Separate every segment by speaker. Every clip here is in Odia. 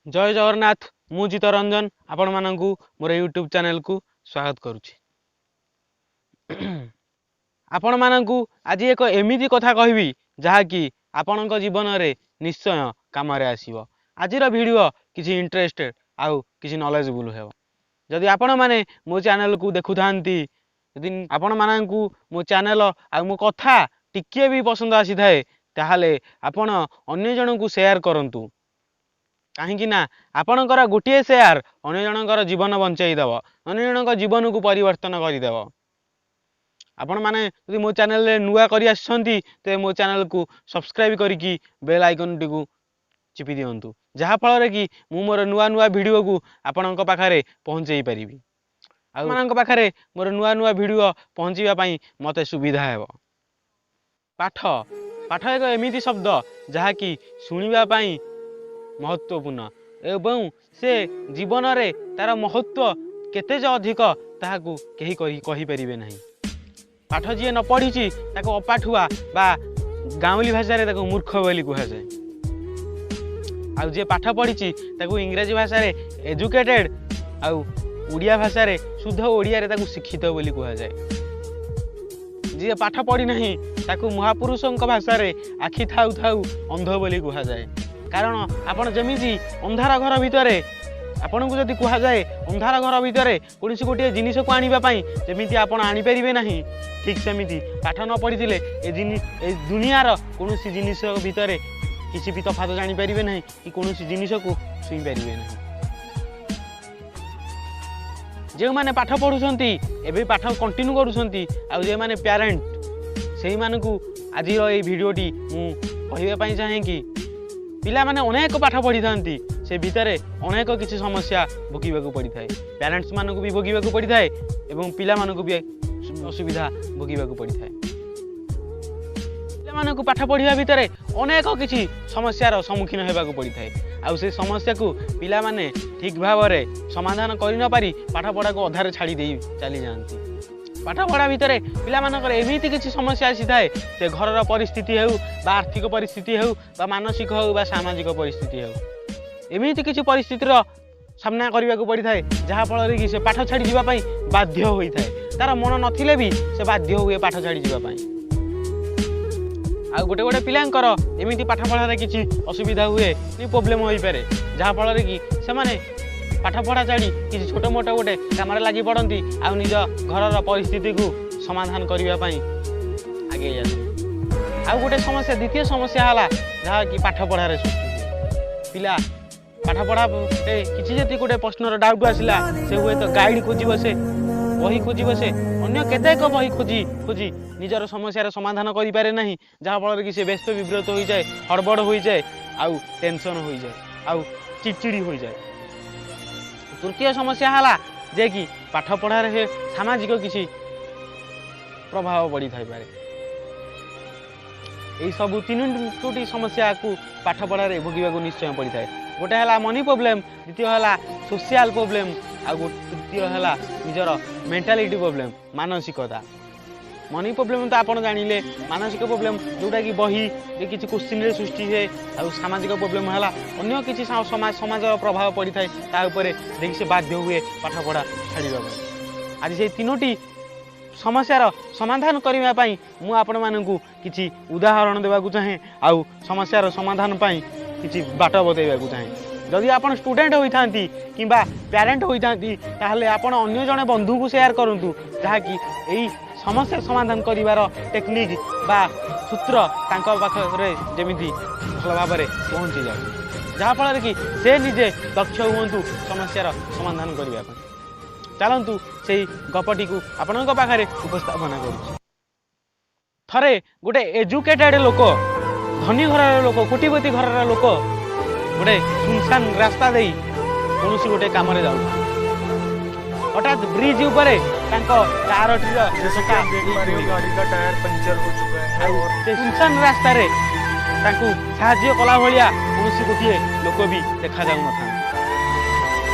Speaker 1: ଜୟ ଜଗନ୍ନାଥ। ମୁଁ ଚିତ୍ତରଞ୍ଜନ ଆପଣମାନଙ୍କୁ ମୋର ୟୁଟ୍ୟୁବ୍ ଚ୍ୟାନେଲକୁ ସ୍ୱାଗତ କରୁଛି। ଆପଣମାନଙ୍କୁ ଆଜି ଏକ ଏମିତି କଥା କହିବି, ଯାହାକି ଆପଣଙ୍କ ଜୀବନରେ ନିଶ୍ଚୟ କାମରେ ଆସିବ। ଆଜିର ଭିଡ଼ିଓ କିଛି ଇଣ୍ଟରେଷ୍ଟେଡ଼ ଆଉ କିଛି ନଲେଜବୁଲ୍ ହେବ। ଯଦି ଆପଣମାନେ ମୋ ଚ୍ୟାନେଲକୁ ଦେଖୁଥାନ୍ତି, ଯଦି ଆପଣମାନଙ୍କୁ ମୋ ଚ୍ୟାନେଲ ଆଉ ମୋ କଥା ଟିକିଏ ବି ପସନ୍ଦ ଆସିଥାଏ, ତାହେଲେ ଆପଣ ଅନ୍ୟ ଜଣଙ୍କୁ ସେୟାର କରନ୍ତୁ। କାହିଁକି ନା ଆପଣଙ୍କର ଗୋଟିଏ ସେୟାର ଅନ୍ୟ ଜଣଙ୍କର ଜୀବନ ବଞ୍ଚେଇ ଦେବ, ଅନ୍ୟ ଜଣଙ୍କ ଜୀବନକୁ ପରିବର୍ତ୍ତନ କରିଦେବ। ଆପଣମାନେ ଯଦି ମୋ ଚ୍ୟାନେଲରେ ନୂଆ କରି ଆସିଛନ୍ତି, ତେବେ ମୋ ଚ୍ୟାନେଲକୁ ସବସ୍କ୍ରାଇବ୍ କରିକି ବେଲ୍ ଆଇକନ୍ଟିକୁ ଚିପି ଦିଅନ୍ତୁ, ଯାହାଫଳରେ କି ମୁଁ ମୋର ନୂଆ ନୂଆ ଭିଡ଼ିଓକୁ ଆପଣଙ୍କ ପାଖରେ ପହଞ୍ଚେଇ ପାରିବି ଆଉ ମାନଙ୍କ ପାଖରେ ମୋର ନୂଆ ନୂଆ ଭିଡ଼ିଓ ପହଞ୍ଚିବା ପାଇଁ ମୋତେ ସୁବିଧା ହେବ। ପାଠ, ପାଠ ଏକ ଏମିତି ଶବ୍ଦ ଯାହାକି ଶୁଣିବା ପାଇଁ ମହତ୍ତ୍ୱପୂର୍ଣ୍ଣ ଏବଂ ସେ ଜୀବନରେ ତା'ର ମହତ୍ତ୍ୱ କେତେ ଯେ ଅଧିକ, ତାହାକୁ କେହି କହିପାରିବେ ନାହିଁ। ପାଠ ଯିଏ ନ ପଢ଼ିଛି, ତାକୁ ଅପାଠୁଆ ବା ଗାଉଁଲି ଭାଷାରେ ତାକୁ ମୂର୍ଖ ବୋଲି କୁହାଯାଏ। ଆଉ ଯିଏ ପାଠ ପଢ଼ିଛି, ତାକୁ ଇଂରାଜୀ ଭାଷାରେ ଏଜୁକେଟେଡ଼ ଆଉ ଓଡ଼ିଆ ଭାଷାରେ, ଶୁଦ୍ଧ ଓଡ଼ିଆରେ ତାକୁ ଶିକ୍ଷିତ ବୋଲି କୁହାଯାଏ। ଯିଏ ପାଠ ପଢ଼ିନାହିଁ, ତାକୁ ମହାପୁରୁଷଙ୍କ ଭାଷାରେ ଆଖି ଥାଉ ଥାଉ ଅନ୍ଧ ବୋଲି କୁହାଯାଏ। କାରଣ ଆପଣ ଯେମିତି ଅନ୍ଧାର ଘର ଭିତରେ, ଆପଣଙ୍କୁ ଯଦି କୁହାଯାଏ ଅନ୍ଧାର ଘର ଭିତରେ କୌଣସି ଗୋଟିଏ ଜିନିଷକୁ ଆଣିବା ପାଇଁ, ଯେମିତି ଆପଣ ଆଣିପାରିବେ ନାହିଁ, ଠିକ୍ ସେମିତି ପାଠ ନ ପଢ଼ିଥିଲେ ଏ ଦୁନିଆର କୌଣସି ଜିନିଷ ଭିତରେ କିଛି ବି ତଫାତ ଜାଣିପାରିବେ ନାହିଁ କି କୌଣସି ଜିନିଷକୁ ଛୁଇଁ ପାରିବେ ନାହିଁ। ଯେଉଁମାନେ ପାଠ ପଢ଼ୁଛନ୍ତି, ଏବେ ପାଠ କଣ୍ଟିନ୍ୟୁ କରୁଛନ୍ତି, ଆଉ ଯେଉଁମାନେ ପ୍ୟାରେଣ୍ଟ, ସେଇମାନଙ୍କୁ ଆଜିର ଏଇ ଭିଡ଼ିଓଟି ମୁଁ କହିବା ପାଇଁ ଚାହେଁ କି ପିଲାମାନେ ଅନେକ ପାଠ ପଢ଼ିଥାନ୍ତି, ସେ ଭିତରେ ଅନେକ କିଛି ସମସ୍ୟା ଭୋଗିବାକୁ ପଡ଼ିଥାଏ। ପ୍ୟାରେଣ୍ଟସମାନଙ୍କୁ ବି ଭୋଗିବାକୁ ପଡ଼ିଥାଏ ଏବଂ ପିଲାମାନଙ୍କୁ ବି ଅସୁବିଧା ଭୋଗିବାକୁ ପଡ଼ିଥାଏ। ପିଲାମାନଙ୍କୁ ପାଠ ପଢ଼ିବା ଭିତରେ ଅନେକ କିଛି ସମସ୍ୟାର ସମ୍ମୁଖୀନ ହେବାକୁ ପଡ଼ିଥାଏ, ଆଉ ସେ ସମସ୍ୟାକୁ ପିଲାମାନେ ଠିକ୍ ଭାବରେ ସମାଧାନ କରିନପାରି ପାଠପଢ଼ାକୁ ଅଧାରେ ଛାଡ଼ି ଦେଇ ଚାଲିଯାଆନ୍ତି। ପାଠପଢ଼ା ଭିତରେ ପିଲାମାନଙ୍କର ଏମିତି କିଛି ସମସ୍ୟା ଆସିଥାଏ, ସେ ଘରର ପରିସ୍ଥିତି ହେଉ ବା ଆର୍ଥିକ ପରିସ୍ଥିତି ହେଉ ବା ମାନସିକ ହେଉ ବା ସାମାଜିକ ପରିସ୍ଥିତି ହେଉ, ଏମିତି କିଛି ପରିସ୍ଥିତିର ସାମ୍ନା କରିବାକୁ ପଡ଼ିଥାଏ, ଯାହାଫଳରେ କି ସେ ପାଠ ଛାଡ଼ି ଯିବା ପାଇଁ ବାଧ୍ୟ ହୋଇଥାଏ। ତାର ମନ ନଥିଲେ ବି ସେ ବାଧ୍ୟ ହୁଏ ପାଠ ଛାଡ଼ି ଯିବା ପାଇଁ। ଆଉ ଗୋଟେ ଗୋଟେ ପିଲାଙ୍କର ଏମିତି ପାଠପଢ଼ାରେ କିଛି ଅସୁବିଧା ହୁଏ, ପ୍ରୋବ୍ଲେମ୍ ହୋଇପାରେ, ଯାହାଫଳରେ କି ସେମାନେ ପାଠପଢ଼ା ଛାଡ଼ି କିଛି ଛୋଟ ମୋଟ ଗୋଟେ କାମରେ ଲାଗି ପଡ଼ନ୍ତି ଆଉ ନିଜ ଘରର ପରିସ୍ଥିତିକୁ ସମାଧାନ କରିବା ପାଇଁ ଆଗେଇ ଯାଆନ୍ତି। ଆଉ ଗୋଟେ ସମସ୍ୟା, ଦ୍ୱିତୀୟ ସମସ୍ୟା ହେଲା ଯାହାକି ପାଠପଢ଼ାରେ ସୃଷ୍ଟି ହୁଏ। ପିଲା ପାଠପଢ଼ାରେ କିଛି ଯଦି ଗୋଟେ ପ୍ରଶ୍ନର ଡାଉଟ୍ ଆସିଲା, ସେ ହୁଏତ ଗାଇଡ଼ ଖୋଜିବ, ସେ ବହି ଖୋଜିବ, ସେ ଅନ୍ୟ କେତେକ ବହି ଖୋଜି ଖୋଜି ନିଜର ସମସ୍ୟାର ସମାଧାନ କରିପାରେ ନାହିଁ, ଯାହାଫଳରେ କି ସେ ବ୍ୟସ୍ତ ବିବ୍ରତ ହୋଇଯାଏ, ହଡ଼ବଡ଼ ହୋଇଯାଏ ଆଉ ଟେନସନ୍ ହୋଇଯାଏ ଆଉ ଚିଡ଼ଚିଡ଼ି ହୋଇଯାଏ। ତୃତୀୟ ସମସ୍ୟା ହେଲା ଯେ କି ପାଠପଢ଼ାରେ ସେ ସାମାଜିକ କିଛି ପ୍ରଭାବ ପଡ଼ିଥାଇପାରେ। ଏଇସବୁ ତିନୋଟି ସମସ୍ୟାକୁ ପାଠପଢ଼ାରେ ଭୋଗିବାକୁ ନିଶ୍ଚୟ ପଡ଼ିଥାଏ। ଗୋଟେ ହେଲା ମନି ପ୍ରୋବ୍ଲେମ୍, ଦ୍ୱିତୀୟ ହେଲା ସୋସିଆଲ ପ୍ରୋବ୍ଲେମ୍, ଆଉ ତୃତୀୟ ହେଲା ନିଜର ମେଣ୍ଟାଲିଟି ପ୍ରୋବ୍ଲେମ୍, ମାନସିକତା। ମନି ପ୍ରୋବ୍ଲେମ୍ ତ ଆପଣ ଜାଣିଲେ, ମାନସିକ ପ୍ରୋବ୍ଲେମ୍ ଯେଉଁଟାକି ବହି କିଛି କୋଶ୍ଚିନ୍ରେ ସୃଷ୍ଟି ହୁଏ, ଆଉ ସାମାଜିକ ପ୍ରୋବ୍ଲେମ୍ ହେଲା ଅନ୍ୟ କିଛି ସମାଜର ପ୍ରଭାବ ପଡ଼ିଥାଏ ତା ଉପରେ, ଦେଖି ସେ ବାଧ୍ୟ ହୁଏ ପାଠପଢ଼ା ଛାଡ଼ିବା ପାଇଁ। ଆଜି ସେଇ ତିନୋଟି ସମସ୍ୟାର ସମାଧାନ କରିବା ପାଇଁ ମୁଁ ଆପଣମାନଙ୍କୁ କିଛି ଉଦାହରଣ ଦେବାକୁ ଚାହେଁ ଆଉ ସମସ୍ୟାର ସମାଧାନ ପାଇଁ କିଛି ବାଟ ବତାଇବାକୁ ଚାହେଁ। ଯଦି ଆପଣ ଷ୍ଟୁଡେଣ୍ଟ ହୋଇଥାନ୍ତି କିମ୍ବା ପ୍ୟାରେଣ୍ଟ ହୋଇଥାନ୍ତି, ତାହେଲେ ଆପଣ ଅନ୍ୟ ଜଣେ ବନ୍ଧୁଙ୍କୁ ସେୟାର କରନ୍ତୁ, ଯାହାକି ଏଇ ସମସ୍ୟା ସମାଧାନ କରିବାର ଟେକ୍ନିକ୍ ବା ସୂତ୍ର ତାଙ୍କ ପାଖରେ ଯେମିତି ଭଲ ଭାବରେ ପହଞ୍ଚିଯାଉ, ଯାହାଫଳରେ କି ସେ ନିଜେ ଦକ୍ଷ ହୁଅନ୍ତୁ ସମସ୍ୟାର ସମାଧାନ କରିବା ପାଇଁ। ଚାଲନ୍ତୁ, ସେଇ ଗପଟିକୁ ଆପଣଙ୍କ ପାଖରେ ଉପସ୍ଥାପନା କରୁଛି। ଥରେ ଗୋଟେ ଏଜୁକେଟେଡ଼ ଲୋକ, ଧନୀ ଘରର ଲୋକ, କୋଟିପତି ଘରର ଲୋକ ଗୋଟେ ସୁନସାନ ରାସ୍ତା ଦେଇ କୌଣସି ଗୋଟେ କାମରେ ଯାଉଥାନ୍ତି। ହଠାତ୍ ବ୍ରିଜ ଉପରେ ତାଙ୍କ କାରଟିର
Speaker 2: जैसे कि आप देख पा रहे हो, गाड़ी का टायर पंचर हो चुका है
Speaker 1: ଆଉ
Speaker 2: और
Speaker 1: ସେ ସୁନସାନ ରାସ୍ତାରେ ତାଙ୍କୁ ସାହାଯ୍ୟ କଲା ଭଳିଆ କୌଣସି ଗୋଟିଏ ଲୋକ ବି ଦେଖାଯାଉନଥାନ୍ତି।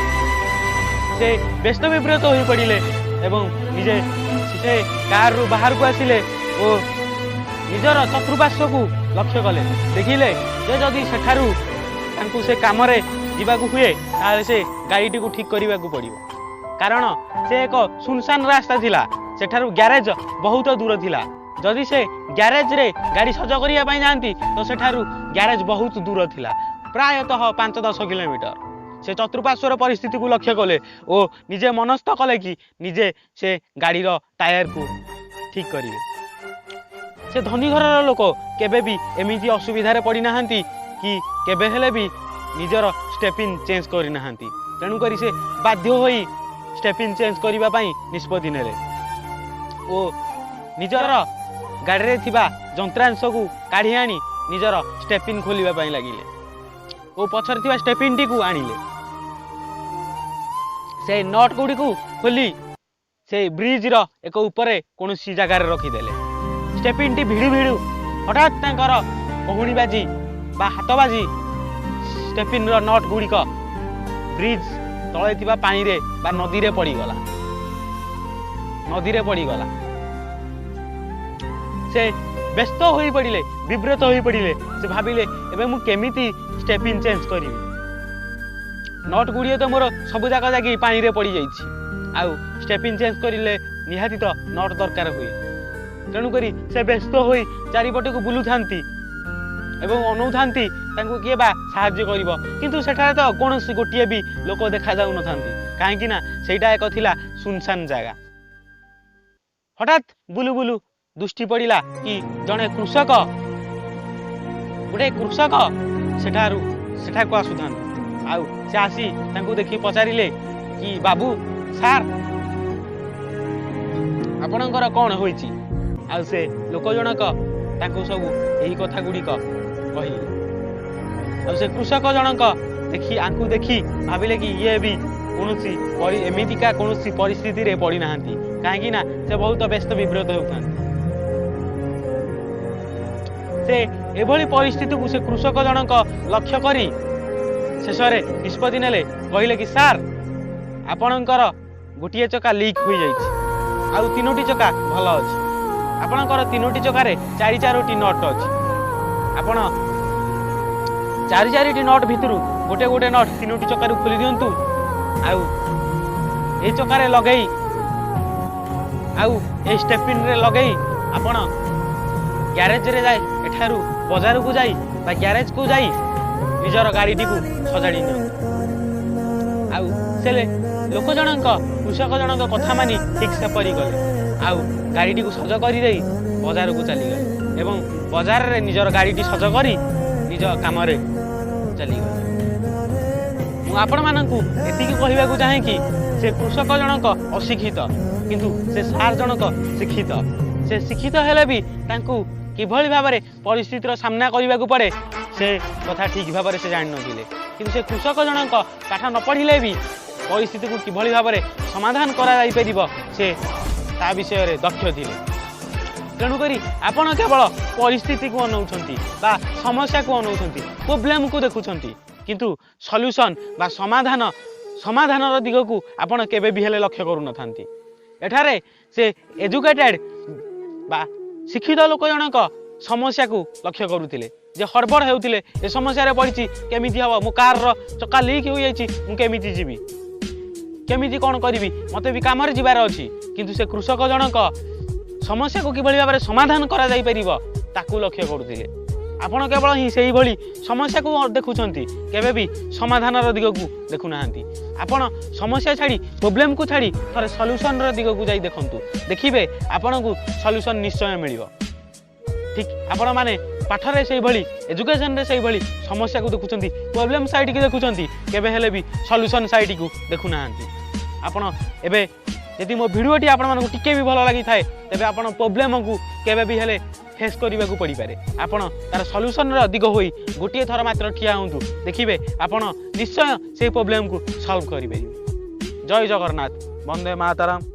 Speaker 1: ସେ ବ୍ୟସ୍ତ ବିବ୍ରତ ହୋଇପଡ଼ିଲେ ଏବଂ ନିଜେ ସେ କାରରୁ ବାହାରକୁ ଆସିଲେ ଓ ନିଜର ଚତୁଃପାର୍ଶ୍ୱକୁ ଲକ୍ଷ୍ୟ କଲେ। ଦେଖିଲେ ଯେ ଯଦି ସେଠାରୁ ତାଙ୍କୁ ସେ କାମରେ ଯିବାକୁ ହୁଏ ତାହେଲେ ସେ ଗାଡ଼ିଟିକୁ ଠିକ୍ କରିବାକୁ ପଡ଼ିବ। କାରଣ ସେ ଏକ ସୁନସାନ ରାସ୍ତା ଥିଲା, ସେଠାରୁ ଗ୍ୟାରେଜ ବହୁତ ଦୂର ଥିଲା। ଯଦି ସେ ଗ୍ୟାରେଜରେ ଗାଡ଼ି ସଜ କରିବା ପାଇଁ ଯାଆନ୍ତି ତ ସେଠାରୁ ଗ୍ୟାରେଜ ବହୁତ ଦୂର ଥିଲା, ପ୍ରାୟତଃ 5-10 କିଲୋମିଟର। ସେ ଚତୁଃପାର୍ଶ୍ୱର ପରିସ୍ଥିତିକୁ ଲକ୍ଷ୍ୟ କଲେ ଓ ନିଜେ ମନସ୍ଥ କଲେ କି ନିଜେ ସେ ଗାଡ଼ିର ଟାୟାରକୁ ଠିକ୍ କରିବେ। ସେ ଧନୀ ଘରର ଲୋକ, କେବେ ବି ଏମିତି ଅସୁବିଧାରେ ପଡ଼ିନାହାନ୍ତି କି କେବେ ହେଲେ ବି ନିଜର ଷ୍ଟେପିନ୍ ଚେଞ୍ଜ କରିନାହାନ୍ତି। ତେଣୁକରି ସେ ବାଧ୍ୟ ହୋଇ ଷ୍ଟେପିନ୍ ଚେଞ୍ଜ କରିବା ପାଇଁ ନିଷ୍ପତ୍ତି ନେଲେ ଓ ନିଜର ଗାଡ଼ିରେ ଥିବା ଯନ୍ତ୍ରାଂଶକୁ କାଢ଼ି ଆଣି ନିଜର ଷ୍ଟେପିନ୍ ଖୋଲିବା ପାଇଁ ଲାଗିଲେ ଓ ପଛରେ ଥିବା ଷ୍ଟେପିନ୍ଟିକୁ ଆଣିଲେ। ସେ not ଗୁଡ଼ିକୁ ଖୋଲି ସେ ବ୍ରିଜର ଏକ ଉପରେ କୌଣସି ଜାଗାରେ ରଖିଦେଲେ। ଷ୍ଟେପିନ୍ଟି ଭିଡ଼ୁ ଭିଡ଼ୁ ହଠାତ୍ ତାଙ୍କର କହୁଣି ବାଜି ବା ହାତ ବାଜି ଷ୍ଟେପିନ୍ର not ଗୁଡ଼ିକ ବ୍ରିଜ ତଳେ ଥିବା ପାଣିରେ ବା ନଦୀରେ ପଡ଼ିଗଲା, ନଦୀରେ ପଡ଼ିଗଲା। ସେ ବ୍ୟସ୍ତ ହୋଇପଡ଼ିଲେ, ବିବ୍ରତ ହୋଇପଡ଼ିଲେ। ସେ ଭାବିଲେ, ଏବେ ମୁଁ କେମିତି ଷ୍ଟେପିନ୍ ଚେଞ୍ଜ କରିବି? Not ଗୁଡ଼ିଏ ତ ମୋର ସବୁ ଯାକ ଯାଇକି ପାଣିରେ ପଡ଼ିଯାଇଛି, ଆଉ ଷ୍ଟେପିନ୍ ଚେଞ୍ଜ କରିଲେ ନିହାତି ତ not ଦରକାର ହୁଏ। ତେଣୁକରି ସେ ବ୍ୟସ୍ତ ହୋଇ ଚାରିପଟକୁ ବୁଲୁଥାନ୍ତି ଏବଂ ଅନଉଥାନ୍ତି ତାଙ୍କୁ କିଏ ବା ସାହାଯ୍ୟ କରିବ। କିନ୍ତୁ ସେଠାରେ ତ କୌଣସି ଗୋଟିଏ ବି ଲୋକ ଦେଖାଯାଉନଥାନ୍ତି, କାହିଁକି ନା ସେଇଟା ଏକ ଥିଲା ସୁନସାନ ଜାଗା। ହଠାତ୍ ବୁଲୁ ବୁଲୁ ଦୃଷ୍ଟି ପଡ଼ିଲା କି ଜଣେ କୃଷକ, ଗୋଟେ କୃଷକ ସେଠାରୁ ସେଠାକୁ ଆସୁଥାନ୍ତି। ଆଉ ସେ ଆସି ତାଙ୍କୁ ଦେଖି ପଚାରିଲେ କି, ବାବୁ ସାର୍, ଆପଣଙ୍କର କ'ଣ ହୋଇଛି? ଆଉ ସେ ଲୋକ ଜଣକ ତାଙ୍କୁ ସବୁ ଏହି କଥା ଗୁଡ଼ିକ କହିଲେ। ଆଉ ସେ କୃଷକ ଜଣକ ଦେଖି ଆଙ୍କୁ ଦେଖି ଭାବିଲେ କି ଇଏ ବି କୌଣସି ଏମିତିକା କୌଣସି ପରିସ୍ଥିତିରେ ପଡ଼ିନାହାନ୍ତି, କାହିଁକି ନା ସେ ବହୁତ ବ୍ୟସ୍ତ ବିବ୍ରତ ହେଉଥାନ୍ତି। ସେ ଏଭଳି ପରିସ୍ଥିତିକୁ ସେ କୃଷକ ଜଣକ ଲକ୍ଷ୍ୟ କରି ଶେଷରେ ନିଷ୍ପତ୍ତି ନେଲେ, କହିଲେ କି, ସାର୍, ଆପଣଙ୍କର ଗୋଟିଏ ଚକା ଲିକ୍ ହୋଇଯାଇଛି, ଆଉ 3ଟି ଚକା ଭଲ ଅଛି। ଆପଣଙ୍କର 3ଟି ଚକାରେ 4 4ଟି not ଅଛି। ଆପଣ 4 4ଟି not ଭିତରୁ ଗୋଟେ ଗୋଟେ not 3ଟି ଚକାରୁ ଖୋଲି ଦିଅନ୍ତୁ, ଆଉ ଏଇ ଚକାରେ ଲଗେଇ ଆଉ ଏଇ ଷ୍ଟେପିନ୍ରେ ଲଗେଇ ଆପଣ ଗ୍ୟାରେଜରେ ଯାଇ, ଏଠାରୁ ବଜାରକୁ ଯାଇ ବା ଗ୍ୟାରେଜକୁ ଯାଇ ନିଜର ଗାଡ଼ିଟିକୁ ସଜାଡ଼ି ନିଅନ୍ତୁ। ଆଉ ସେ ଲୋକ ଜଣଙ୍କ, କୃଷକ ଜଣଙ୍କ କଥା ମାନି ଠିକ୍ ସେପରି କଲେ, ଆଉ ଗାଡ଼ିଟିକୁ ସଜ କରିଦେଇ ବଜାରକୁ ଚାଲିଗଲେ ଏବଂ ବଜାରରେ ନିଜର ଗାଡ଼ିଟି ସଜ କରି ନିଜ କାମରେ ଚାଲିଗଲେ। ମୁଁ ଆପଣମାନଙ୍କୁ ଏତିକି କହିବାକୁ ଚାହେଁ କି ସେ କୃଷକ ଜଣକ ଅଶିକ୍ଷିତ, କିନ୍ତୁ ସେ ସାର୍ ଜଣକ ଶିକ୍ଷିତ। ସେ ଶିକ୍ଷିତ ହେଲେ ବି ତାଙ୍କୁ କିଭଳି ଭାବରେ ପରିସ୍ଥିତିର ସାମ୍ନା କରିବାକୁ ପଡ଼େ ସେ କଥା ଠିକ୍ ଭାବରେ ସେ ଜାଣିନଥିଲେ। କିନ୍ତୁ ସେ କୃଷକ ଜଣକ ପାଠ ନ ପଢ଼ିଲେ ବି ପରିସ୍ଥିତିକୁ କିଭଳି ଭାବରେ ସମାଧାନ କରାଯାଇପାରିବ ସେ ତା ବିଷୟରେ ଦକ୍ଷ ଥିଲେ। ତେଣୁକରି ଆପଣ କେବଳ ପରିସ୍ଥିତିକୁ ଅନଉଛନ୍ତି ବା ସମସ୍ୟାକୁ ଅନଉଛନ୍ତି, ପ୍ରୋବ୍ଲେମକୁ ଦେଖୁଛନ୍ତି, କିନ୍ତୁ ସଲ୍ୟୁସନ୍ ବା ସମାଧାନର ଦିଗକୁ ଆପଣ କେବେ ବି ହେଲେ ଲକ୍ଷ୍ୟ କରୁନଥାନ୍ତି। ଏଠାରେ ସେ ଏଜୁକେଟେଡ୍ ବା ଶିକ୍ଷିତ ଲୋକ ଜଣକ ସମସ୍ୟାକୁ ଲକ୍ଷ୍ୟ କରୁଥିଲେ ଯେ ହଡ଼ବଡ଼ ହେଉଥିଲେ, ଏ ସମସ୍ୟାରେ ପଡ଼ିଛି, କେମିତି ହେବ, ମୋ କାର୍ର ଚକା ଲିକ୍ ହୋଇଯାଇଛି, ମୁଁ କେମିତି ଯିବି, କେମିତି କ'ଣ କରିବି, ମୋତେ ବି କାମରେ ଯିବାର ଅଛି। କିନ୍ତୁ ସେ କୃଷକ ଜଣକ ସମସ୍ୟାକୁ କିଭଳି ଭାବରେ ସମାଧାନ କରାଯାଇପାରିବ ତାକୁ ଲକ୍ଷ୍ୟ କରୁଥିଲେ। ଆପଣ କେବଳ ହିଁ ସେଇଭଳି ସମସ୍ୟାକୁ ଦେଖୁଛନ୍ତି, କେବେ ବି ସମାଧାନର ଦିଗକୁ ଦେଖୁନାହାନ୍ତି। ଆପଣ ସମସ୍ୟା ଛାଡ଼ି, ପ୍ରୋବ୍ଲେମକୁ ଛାଡ଼ି ଥରେ ସଲ୍ୟୁସନର ଦିଗକୁ ଯାଇ ଦେଖନ୍ତୁ, ଦେଖିବେ ଆପଣଙ୍କୁ ସଲ୍ୟୁସନ୍ ନିଶ୍ଚୟ ମିଳିବ। ଠିକ୍ ଆପଣମାନେ ପାଠରେ ସେଇଭଳି, ଏଜୁକେସନରେ ସେଇଭଳି ସମସ୍ୟାକୁ ଦେଖୁଛନ୍ତି, ପ୍ରୋବ୍ଲେମ୍ ସାଇଡ଼୍କି ଦେଖୁଛନ୍ତି, କେବେ ହେଲେ ବି ସଲ୍ୟୁସନ୍ ସାଇଡ଼୍କୁ ଦେଖୁନାହାନ୍ତି। ଆପଣ ଏବେ ଯଦି ମୋ ଭିଡ଼ିଓଟି ଆପଣମାନଙ୍କୁ ଟିକେ ବି ଭଲ ଲାଗିଥାଏ, ତେବେ ଆପଣ ପ୍ରୋବ୍ଲେମକୁ କେବେ ବି ହେଲେ ଫେସ୍ କରିବାକୁ ପଡ଼ିପାରେ। ଆପଣ ତାର ସଲ୍ୟୁସନ୍ର ଦିଗ ହୋଇ ଗୋଟିଏ ଥର ମାତ୍ର ଠିଆ ହୁଅନ୍ତୁ, ଦେଖିବେ ଆପଣ ନିଶ୍ଚୟ ସେଇ ପ୍ରୋବ୍ଲେମକୁ ସଲ୍ଭ କରିପାରିବେ। ଜୟ ଜଗନ୍ନାଥ, ବନ୍ଦେ ମାତରମ୍।